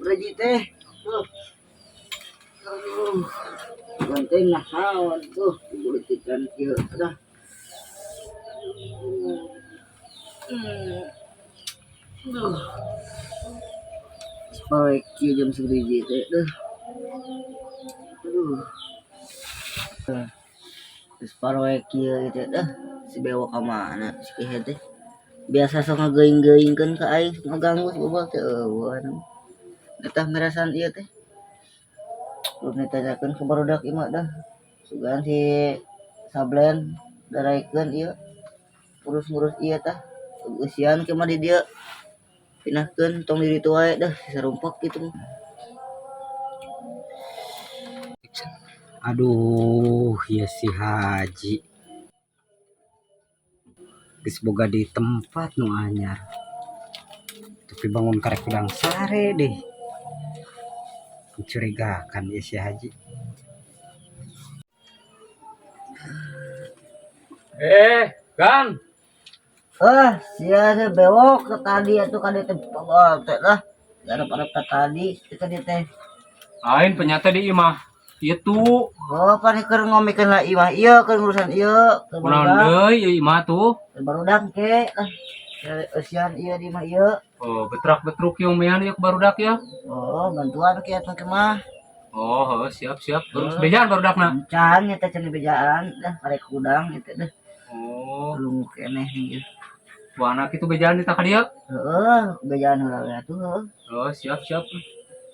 Gaji teh. Tuh. Aduh. Ganteng naon tuh bulutikan kieu dah. Duh. Poe kieu jam 1 teh duh. Aduh. Geus paroe kieu teh dah. Si bewok ka mana si kehe teh. Biasa sok ngageuing-geuingkeun ka aing, sok ngaganggu si bobol teh eueuh. Eta merasan ieu teh. Belum ditanyakeun ke barudak ieu mah dah. Sugan si Sablen daraikeun ieu. Ngurus-ngurus ieu tah. Eusian ke mah di dieu. Pindahkeun tong di ditu wae dah sarumpak kitu mah. Aduh, ya si Haji. Geus boga di tempat nu anyar. Tapi bangun karek hudang sare deh. Mencurigakan ya si Haji. Kan. Ah, sia teh bewok ke tadi atuh ka dieu teh bobol teh lah. Garap-garap ka tadi ka dieu teh. Lain penyata di imah. Itu. Oh, pan keur ngomikeun lah imah ieu keur ngurusan ieu, keur Kunaon barudak. deui ieu imah tuh? Keur barudak ke lah. Eusian ieu di imah ieu. Oh, betrak-betruk yang mean ieu barudak ya. Oh, bantuan ke atuh ke mah. Oh, heuh, siap siap. Terus bejaan barudakna. Encan nya teh can bejaan dah karek hudang gitu dah. Oh, Lungu keneh ieu. buana kitu bejaan di ka dieu. Heeh, bejaan heula we atuh heuh. Oh, siap siap.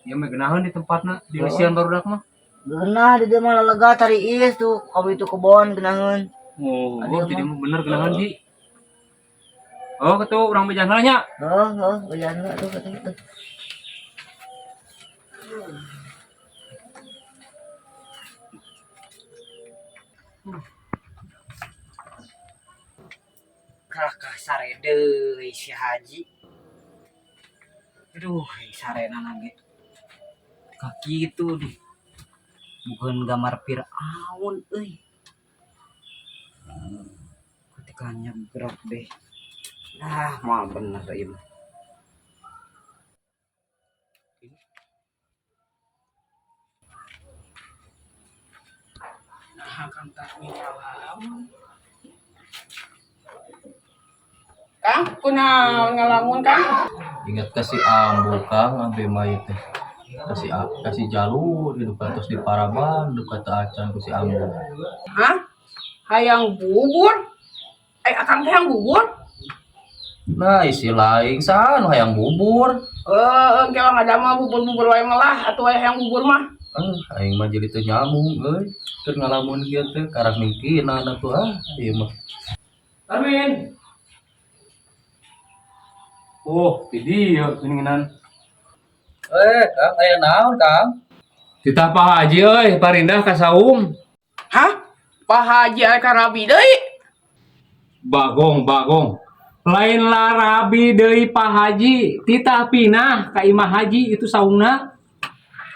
Ieu mah geunaheun di tempatna, di eusian barudak mah. Geunah di dieu mah lelega tariis tuh, kamu itu kebon geunaheun. Oh, Aduh, jadi mah. bener geunaheun ji. Oh, ketu urang bejaan heula nya. Heuh, heuh, bejaan heula tuh kata gitu. Karakah sare deui si Haji. Aduh, sarena ge. Ka kitu deh. Bukan gambar Fir'aun euy. Ketika nyegrok deh. Ah, mah bener ieu mah. Nah, Kang Tasmin ngalamun. Kang, kunaon ngalamun Kang? Ingat kasih ambu Kang ambe mayit teh. Kasih kasih jalur hidup atas di paraban duka teu acan ku si ambu. Hah? Hayang bubur? Eh, Akang teh hayang bubur? Nah, isi lain saha nu hayang bubur. Eh, engke lah ngadamel bubur-bubur wae mah lah, atuh wae hayang bubur mah. Ah, aing mah jadi teu nyambung euy. Keur ngalamun kieu teh karak mingkina atuh ah ieu mah. Amin. Oh, di dieu geuningan. Kang aya naon Kang? Titah Pak Haji euy, parindah ka saung. Hah? Pak Haji aya ka rabi deui? Bagong, bagong. Lain larabi deui Pak Haji, titah pinah ka Imah Haji itu saungna.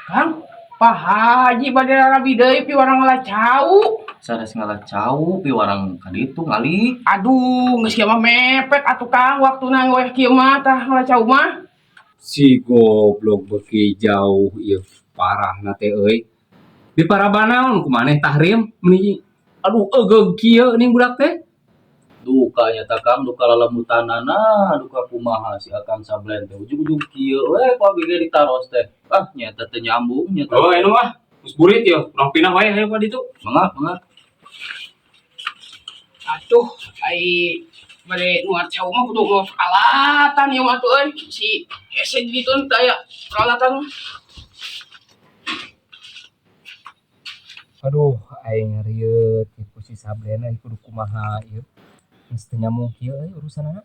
Kang, Pak Haji bade rabi deui piwarang ngala cau. Sanes ngala cau piwarang ka ditu ngali. Aduh, geus kieu mah mepet atuh Kang, waktuna we kieu mah tah ngala cau mah. Si goblok beuki jauh ieu parahna teh euy. Di parabanaon kumaneh tahrim meuni aduh eugeug kieu ning budak teh. Duka nyata Kang, duka lalemutanana, duka kumaha si Akang Sablen teh ujug-ujug kieu we ku abi ge ditaros teh. Ah, nyata teu nyambung nyata. Oh, anu ah, geus burit yeuh, urang pindah wae hayu ka ditu. Mangga, mangga. Atuh, ai bade nuar cau mah kudu mawa peralatan ieu mah tuh euy. Si hese di ditu teu aya peralatan mah. Aduh, aing rieut ku si Sablena kudu kumaha ieu. Geus teu nyambung kieu euy urusanana.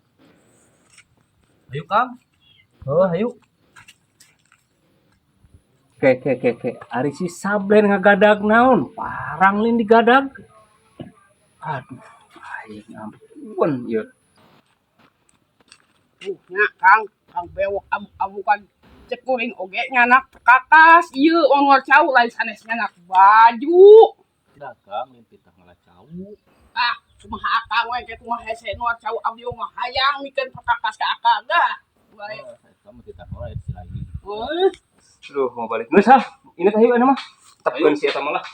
Ayo Kang. Oh, ayo. Ke ke ke ke, ari si Sablen ngagadag naon? Parang lain digadag. Aduh, aing ampun ieu. Nya Kang, Kang bewok abuk-abukan cek kuring oge nyanak perkakas ieu nuar cau lain sanes nyanak baju. Dah Kang, lain titah ngala cau. Ah, kumaha Akang we ke kumaha hese nuar cau abdi mah hayang mikeun perkakas ka Akang dah. Bae. Oh, eta mah titah wae si lain. Heuh. Aduh, mau balik. Geus ah, ini teh yuk mah. Tetepkeun si eta mah lah.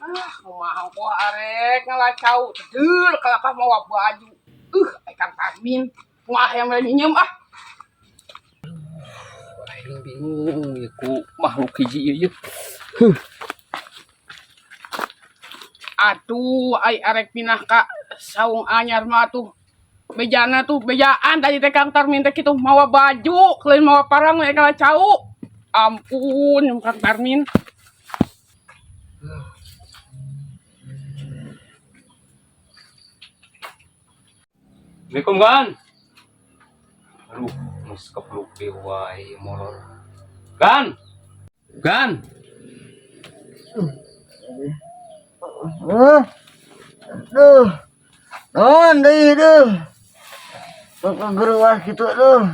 Ah, kumaha kok arek ngalacau tedur kalakah mawa baju. Ai Kang Tarmin. Kumaha yang mere minjem ah. Aing bingung ieu ku makhluk hiji ieu ieu. Atuh, ai arek pindah ka saung anyar mah tuh. Bejana tuh, bejaan tadi teh Kang Tarmin teh kitu mawa baju, lain mawa parang we ngalacau. Ampun, Kang Tarmin. Assalamualaikum kan. Aduh, geus kepluk deui wae molor. Gan. Gan. Aduh. Naon deui duh. Kok geruas kitu aduh.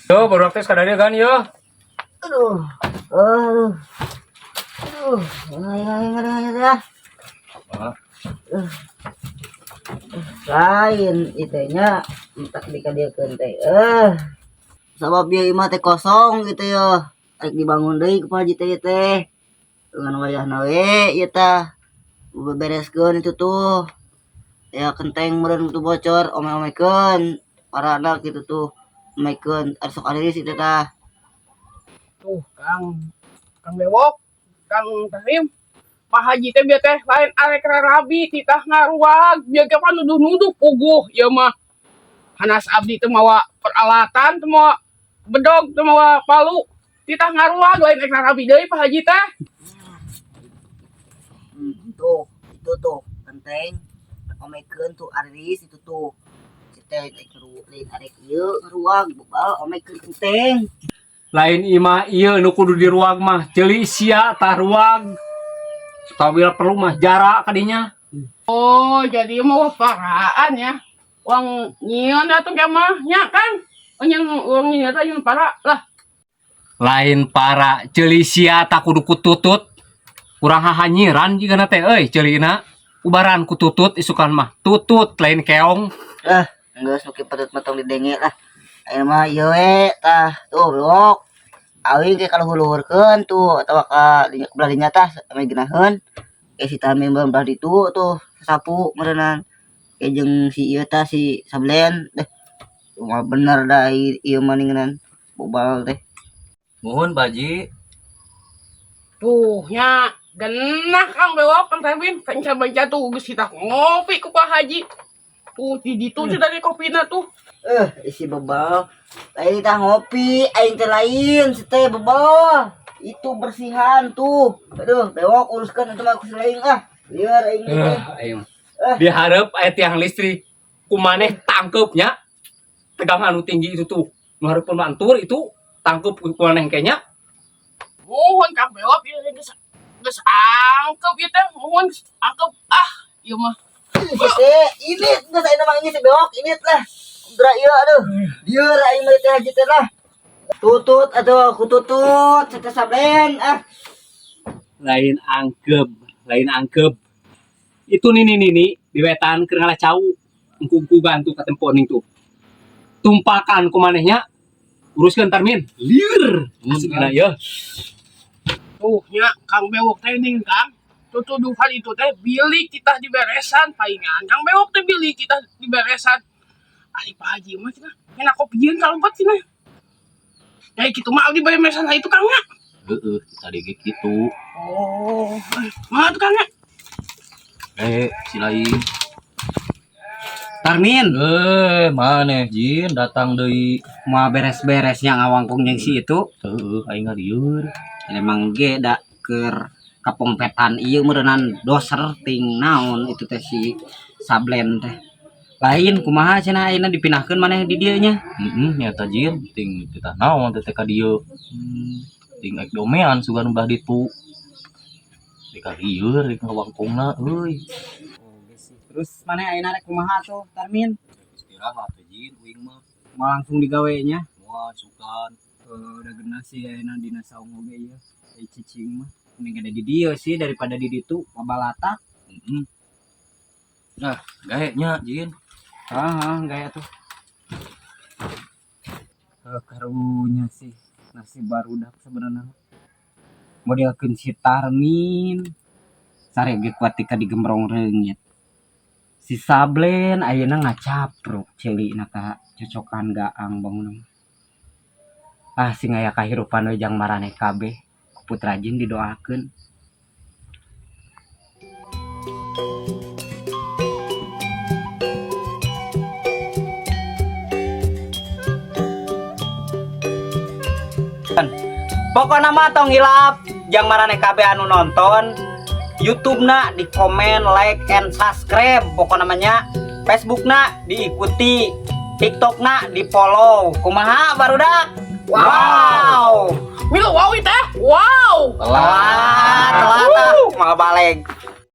Yo, baru aktif kadang gan yo. Aduh. Aduh. Aduh. Ayo ayo ayo ayo. Ah, Lain itu nya entak dikadieukeun teh. Sabab ieu imah teh kosong gitu ya. Arek dibangun deui ku Pak Haji teh teh. Dengan wayahna we ieu tah. Bebereskeun itu tuh. Ya kenteng meureun tuh bocor ome-omekeun. Parana gitu tuh. Omekeun arek sok ariris itu tah. Tuh, Kang Kang Bewok, Kang Tahrim. Pak Haji teh bieu teh lain arek rarabi titah ngaruag, bieu ge pan nuduh-nuduh puguh ieu mah. Hanas abdi teh mawa peralatan, teu mawa bedog, teu mawa palu. Titah ngaruag lain arek rarabi deui Pak Haji teh. Tuh, itu tuh kenteng omekeun tuh ariris itu tuh. Si teh teh lain arek ieu ngaruag bebal omekeun kenteng. Lain imah ieu nu kudu diruag mah, ceuli sia tah ruag. Tawil perlu mah jarak kadinya. Oh, jadi mau paraan ya. Uang nyieun atuh ge mah nya kan. Uang uang nyieun teh nyieun para lah. Lain para ceuli sia tak kudu kututut. Kurang hahanyiran jigana teh euy ceulina. Ubaran kututut isukan mah. Tutut lain keong. Ah, geus make patut matong didenge lah. Ayeuna mah ieu we tah tuh bewok. Aing ke kaluhur-luhurkeun tuh atawa ka dinya belah dinya tah ame geunaheun. Ke si Tamim belah ditu tuh sapu meureunnan. Ke jeung si ieu tah si Sablen deh. Mah bener da ieu mah ningenan bobal teh. Muhun Pak Haji. Tuh nya genah Kang Bewok Kang Tarmin kenca-benca tuh geus kita ngopi ku Pak Haji. Tuh di ditu sih dari kopina tuh. Isi bebal. Lain tah ngopi, aing teh lain, si teh bebal. Itu bersihan tuh. Aduh, bewok uruskan itu mah ku si lain ah. Lieur aing teh. Aing. Dihareup aya tiang listrik. Kumaneh tangkepnya. Tegangan anu tinggi itu tuh. Nu hareupeun mantur itu tangkep kumaneh kayaknya. Mohon Kang Bewok ieu geus geus angkep ieu teh, mohon angkep ah ieu mah. Si teh, ini geus aing mah ini si bewok, ini lah. Indra ieu aduh. Lieur aing mah teh haji teh lah. Tutut atuh ku tutut si teh sablen ah. Lain angkep, lain angkep. Itu nini nini di wetan keur ngalah cau. Engkung-engkungan tuh katemponing tuh. Tumpakan kumanehnya uruskeun Tarmin. Lieur. Asli ya. Tuh nya Kang Bewok teh ning Kang. Tutuduhan itu teh bilik kita diberesan palingan. Kang Bewok teh bilik kita diberesan. Ari Pak Haji mah cenah enak kopieun kalempet cenah. Kayak gitu mah abdi bade meresan itu Kang nya. Heeh, tadi ge kitu. Oh, mah tuh Kang nya. Si lain. Tarmin, Maneh Jin datang deui. mau beres-beresnya ngawangkong jeung si itu. Heeh, aing ngalieur. Emang ge da keur kapongpetan ieu meureunan doser ting naon itu teh si Sablen teh. Lain kumaha cenah ayeuna dipindahkeun maneh di dieu nya. Heeh, nyata Jin ting titah naon teh ka dieu. Ting ek domean sugan belah ditu. Deka lieur rek ngawangkongna euy. Terus maneh ayeuna rek kumaha tuh Tarmin? Istirahat teh Jin uing mah. Mau langsung digawe nya? Moal sugan. Udah genah sih ayeuna dina saung oge ieu. Ai cicing mah mending ada di dieu sih daripada di ditu mabalata. Heeh. Nah, gae nya Jin. Ah, gaya tuh. Karunya sih nasib barudak sebenarnya. Modelkeun si Tarmin. Sare ge kuat tika digembrong reungit. Si Sablen ayeuna ngacapruk ceulina ka cocokan gaang bangun. Ah, sing aya kahirupan we jang maraneh kabeh. Ku Putra Jin didoakeun. Pokokna mah tong hilap jang maraneh kabeh anu nonton YouTube na di komen, like, and subscribe. Pokokna mah nya Facebook na diikuti, TikTok na di follow. Kumaha, barudak? Wow. Milu wow teh. Wow. Telat, telat, ah. Malah balik.